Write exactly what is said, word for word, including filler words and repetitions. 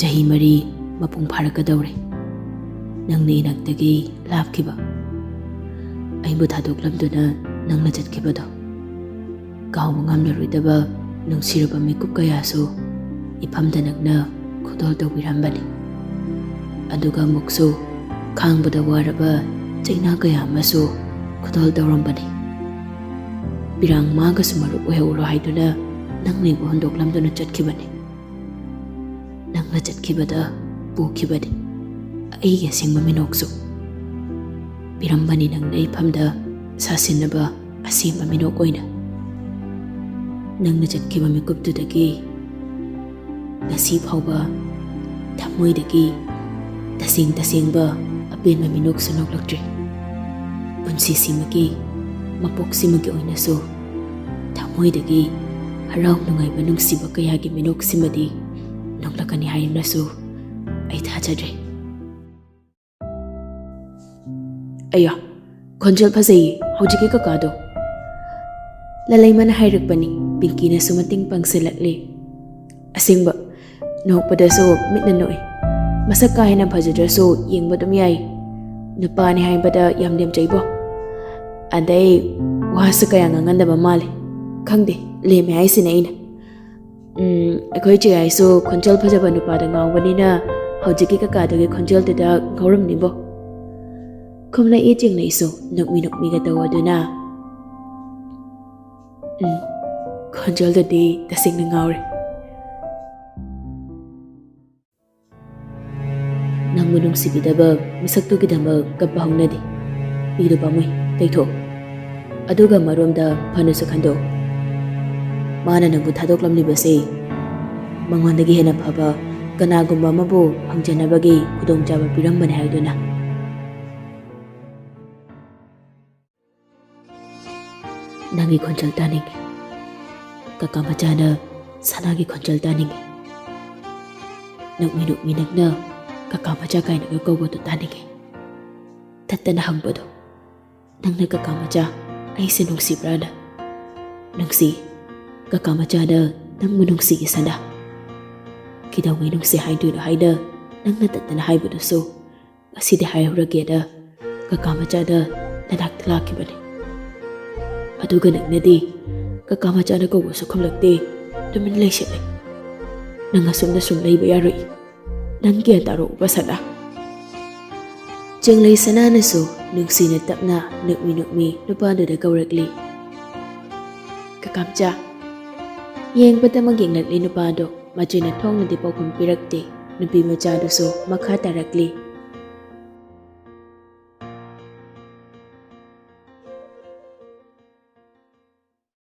ꯆꯍꯤ ꯃꯔꯤ ꯃꯄꯨꯡ ꯐꯥꯔꯛꯀꯗꯧꯔꯦ꯫ ꯅꯪꯅ ꯏꯅꯥꯛꯇꯒꯤ ꯂꯥꯞꯈꯤꯕ, ꯑꯩꯕꯨ ꯊꯥꯗꯣꯛꯂꯝꯗꯨꯅ ꯅꯪꯅ ꯆꯠꯈꯤꯕꯗꯣ꯫ ꯀꯥꯎꯕ ꯉꯝꯂꯔꯣꯏꯗꯕ ꯅꯨꯡꯁꯤꯔꯕ ꯃꯤꯀꯨꯞ ꯀꯌꯥꯁꯨ ꯏꯐꯝꯗ ꯅꯪꯅ ꯈꯨꯗꯣꯜ ꯇꯧꯕꯤꯔꯝꯕꯅꯤ꯫ ꯑꯗꯨꯒ ꯑꯃꯨꯛꯁꯨ ꯈꯥꯡꯕꯗ ꯋꯥꯔꯕ ꯆꯩꯅꯥ ꯀꯌꯥ ꯑꯃꯁꯨ ꯈꯨꯗꯣꯜ ꯇꯧꯔꯝꯕꯅꯤ꯫ ꯄꯤꯔꯥꯡ ꯃꯥꯒꯁꯨ ꯃꯔꯨꯞ ꯑꯣꯏꯍꯧꯔꯣ ꯍꯥꯏꯗꯨꯅ ꯅꯪꯅ ꯑꯩꯕꯨ ꯍꯨꯟꯗꯣꯛꯂꯝꯗꯨꯅ ꯆꯠꯈꯤꯕꯅꯤ꯫ ꯅꯪꯅ ꯆꯠꯈꯤꯕꯗ ꯄꯨꯈꯤꯕꯅꯤ ꯑꯩꯒꯤ ꯑꯁꯦꯡꯕ ꯃꯤꯅꯣꯛꯁꯨ꯫ ꯄꯤꯔꯝꯕꯅꯤ ꯅꯪꯅ ꯏꯐꯝꯗ ꯁꯥꯁꯤꯟꯅꯕ ꯑꯁꯦꯡꯕ ꯃꯤꯅꯣꯛ ꯑꯣꯏꯅ꯫ ꯅꯪꯅ ꯆꯠꯈꯤꯕ ꯃꯤꯀꯨꯞꯇꯨꯗꯒꯤ ꯉꯁꯤ ꯐꯥꯎꯕ ꯊꯃꯣꯏꯗꯒꯤ ꯇꯁꯦꯡ ꯇꯁꯦꯡꯕ ꯑꯄꯦꯟꯕ ꯃꯤꯅꯣꯛꯁꯨ ꯅꯣꯛꯂꯛꯇ꯭ꯔꯤ꯫ ꯄꯨꯟꯁꯤꯁꯤꯃꯒꯤ ꯃꯄꯣꯛꯁꯤꯃꯒꯤ ꯑꯣꯏꯅꯁꯨ ꯊꯃꯣꯏꯗꯒꯤ ꯍꯔꯥꯎ ꯅꯨꯡꯉꯥꯏꯕ ꯅꯨꯡꯁꯤꯕ ꯀꯌꯥꯒꯤ ꯃꯤꯅꯣꯛꯁꯤꯃꯗꯤ ꯅꯣꯛꯂꯛꯀꯅꯤ ꯍꯥꯏꯅꯁꯨ ꯑꯩ ꯊꯥꯖꯗ꯭ꯔꯦ꯫ ꯑꯌꯥ, ꯈꯣꯟꯖꯦꯜ ꯐꯖꯩꯌꯦ ꯍꯧꯖꯤꯛꯀꯤ ꯀꯀꯥꯗꯣ꯫ ꯂꯂꯩꯃꯅ ꯍꯥꯏꯔꯛꯄꯅꯤ, ꯄꯤꯡꯀꯤꯅꯁꯨ ꯃꯇꯦꯡ ꯄꯥꯡꯁꯤꯜꯂꯛꯂꯦ꯫ ꯑꯁꯦꯡꯕ, ꯅꯣꯛꯄꯗꯁꯨ ꯃꯤꯠꯅ ꯅꯣꯛꯏ꯫ ꯃꯁꯛ ꯀꯥ ꯍꯦꯟꯅ ꯐꯖꯗ꯭ꯔꯁꯨ ꯌꯦꯡꯕ ꯑꯗꯨꯝ ꯌꯥꯏ꯫ ꯅꯨꯄꯥꯅꯤ ꯍꯥꯏꯕꯗ ꯌꯥꯝ ꯂꯦꯝꯖꯩꯕꯣ꯫ ꯑꯗꯩ ꯋꯥꯁꯨ ꯀꯌꯥ ꯉꯥꯡꯒꯟꯗꯕ ꯃꯥꯜꯂꯦ꯫ ꯈꯪꯗꯦ, ꯂꯦꯝꯃꯦ ꯍꯥꯏꯁꯤꯅꯦ ꯑꯩꯅ꯫ ꯎꯝ, ꯑꯩꯈꯣꯏ ꯆꯦ ꯍꯥꯏꯁꯨ ꯈꯣꯟꯖꯦꯜ ꯐꯖꯕ ꯅꯨꯄꯥꯗ ꯉꯥꯎꯕꯅꯤꯅ ꯍꯧꯖꯤꯛꯀꯤ ꯀꯀꯥꯗꯨꯒꯤ ꯈꯣꯟꯖꯦꯜꯗꯨꯗ ꯉꯥꯎꯔꯝꯅꯤꯕꯣ꯫ ꯈꯨꯝꯂꯛꯏ ꯆꯤꯡꯂꯛꯏꯁꯨ ꯅꯣꯛꯃꯤ ꯅꯣꯛꯃꯤꯒ ꯇꯧꯗꯨꯅ꯫ ꯎꯝ, ꯈꯣꯟꯖꯦꯜꯗꯨꯗꯤ ꯇꯁꯦꯡꯅ ꯉꯥꯎꯔꯦ꯫ ꯅꯪꯕꯨ ꯅꯨꯡꯁꯤꯕꯤꯗꯕ ꯃꯤꯁꯛꯇꯨꯒꯤꯗꯃꯛ ꯀꯞꯄ ꯍꯧꯅꯗꯦ꯫ ꯄꯤꯗꯨ ꯄꯥꯝꯃꯨꯏ, ꯇꯩꯊꯣꯛ꯫ ꯑꯗꯨꯒ ꯑꯃꯔꯣꯝꯗ ꯐꯅꯁꯨ ꯈꯟꯗꯣꯛ꯫ ꯃꯥꯅ ꯅꯪꯕꯨ ꯊꯥꯗꯣꯛꯂꯝꯂꯤꯕꯁꯦ ꯃꯉꯣꯟꯗꯒꯤ ꯍꯦꯟꯅ ꯐꯕ ꯀꯅꯥꯒꯨꯝꯕ ꯑꯃꯕꯨ ꯐꯪꯖꯅꯕꯒꯤ ꯈꯨꯗꯣꯡꯆꯥꯕ ꯄꯤꯔꯝꯕꯅꯤ ꯍꯥꯏꯗꯨꯅ꯫ ꯅꯪꯒꯤ ꯈꯣꯟꯖꯦꯜ ꯇꯥꯅꯤꯡꯉꯤ꯫ ꯀꯀꯥ ꯃꯆꯥꯅ ꯁꯅꯥꯒꯤ ꯈꯣꯟꯖꯦꯜ ꯇꯥꯅꯤꯡꯉꯤ꯫ ꯅꯣꯛꯃꯤ ꯅꯣꯛꯃꯤ ꯅꯪꯅ ꯀꯀꯥ ꯃꯆꯥ ꯀꯥꯏꯅꯒ ꯀꯧꯕꯗꯨ ꯇꯥꯅꯤꯡꯉꯤ꯫ ꯇꯠꯇꯅ ꯍꯪꯕꯗꯣ, "ꯅꯪꯅ ꯀꯀꯥ ꯃꯆꯥ ꯑꯩꯁꯦ ꯅꯨꯡꯁꯤꯕ꯭ꯔꯥꯅ?" ꯅꯨꯡꯁꯤ꯫ ꯀꯀꯥ ꯃꯆꯥꯅ ꯅꯪꯕꯨ ꯅꯨꯡꯁꯤꯌꯦ ꯁꯅꯥ꯫ ꯀꯩꯗꯧꯉꯩ ꯅꯨꯡꯁꯤ ꯍꯥꯏꯗꯣꯏꯅꯣ ꯍꯥꯏꯅ ꯅꯪꯅ ꯇꯠꯇꯅ ꯍꯥꯏꯕꯗꯨꯁꯨ ꯉꯁꯤꯗꯤ ꯍꯥꯏꯍꯧꯔꯒꯦꯅ ꯀꯀꯥ ꯃꯆꯥꯅ ꯅꯅꯥꯛꯇ ꯂꯥꯛꯈꯤꯕꯅꯤ꯫ ꯑꯗꯨꯒ ꯅꯪꯅꯗꯤ ꯀꯀꯥ ꯃꯆꯥꯅ ꯀꯧꯕꯁꯨ ꯈꯨꯝꯂꯛꯇꯦ, ꯇꯨꯃꯤꯟ ꯂꯩꯁꯤꯜꯂꯦ꯫ ꯅꯪ ꯑꯁꯨꯝꯅ ꯁꯨꯝ ꯂꯩꯕ ꯌꯥꯔꯣꯏ꯫ ꯅꯪ ꯒ꯭ꯌꯥꯟ ꯇꯥꯔꯛꯎ ꯄꯁꯥꯅ꯫ ꯆꯤꯡꯂꯩ ꯁꯅꯥꯅꯁꯨ ꯅꯨꯡꯁꯤꯅ ꯇꯞꯅ ꯅꯨꯛꯃꯤ ꯅꯨꯛꯃꯤ ꯅꯨꯄꯥꯗꯨꯗ ꯀꯧꯔꯛꯂꯤ꯫ ꯀꯀꯥꯝꯆꯥ꯫ ꯌꯦꯡꯕꯇꯃꯛ ꯌꯦꯡꯂꯛꯂꯤ ꯅꯨꯄꯥꯗꯣ꯫ ꯃꯆꯦꯅ ꯊꯣꯡꯅꯗꯤ ꯄꯥꯎꯈꯨꯝ ꯄꯤꯔꯛꯇꯦ꯫ ꯅꯨꯄꯤ ꯃꯆꯥꯗꯨꯁꯨ ꯃꯈꯥ ꯇꯥꯔꯛꯂꯤ꯫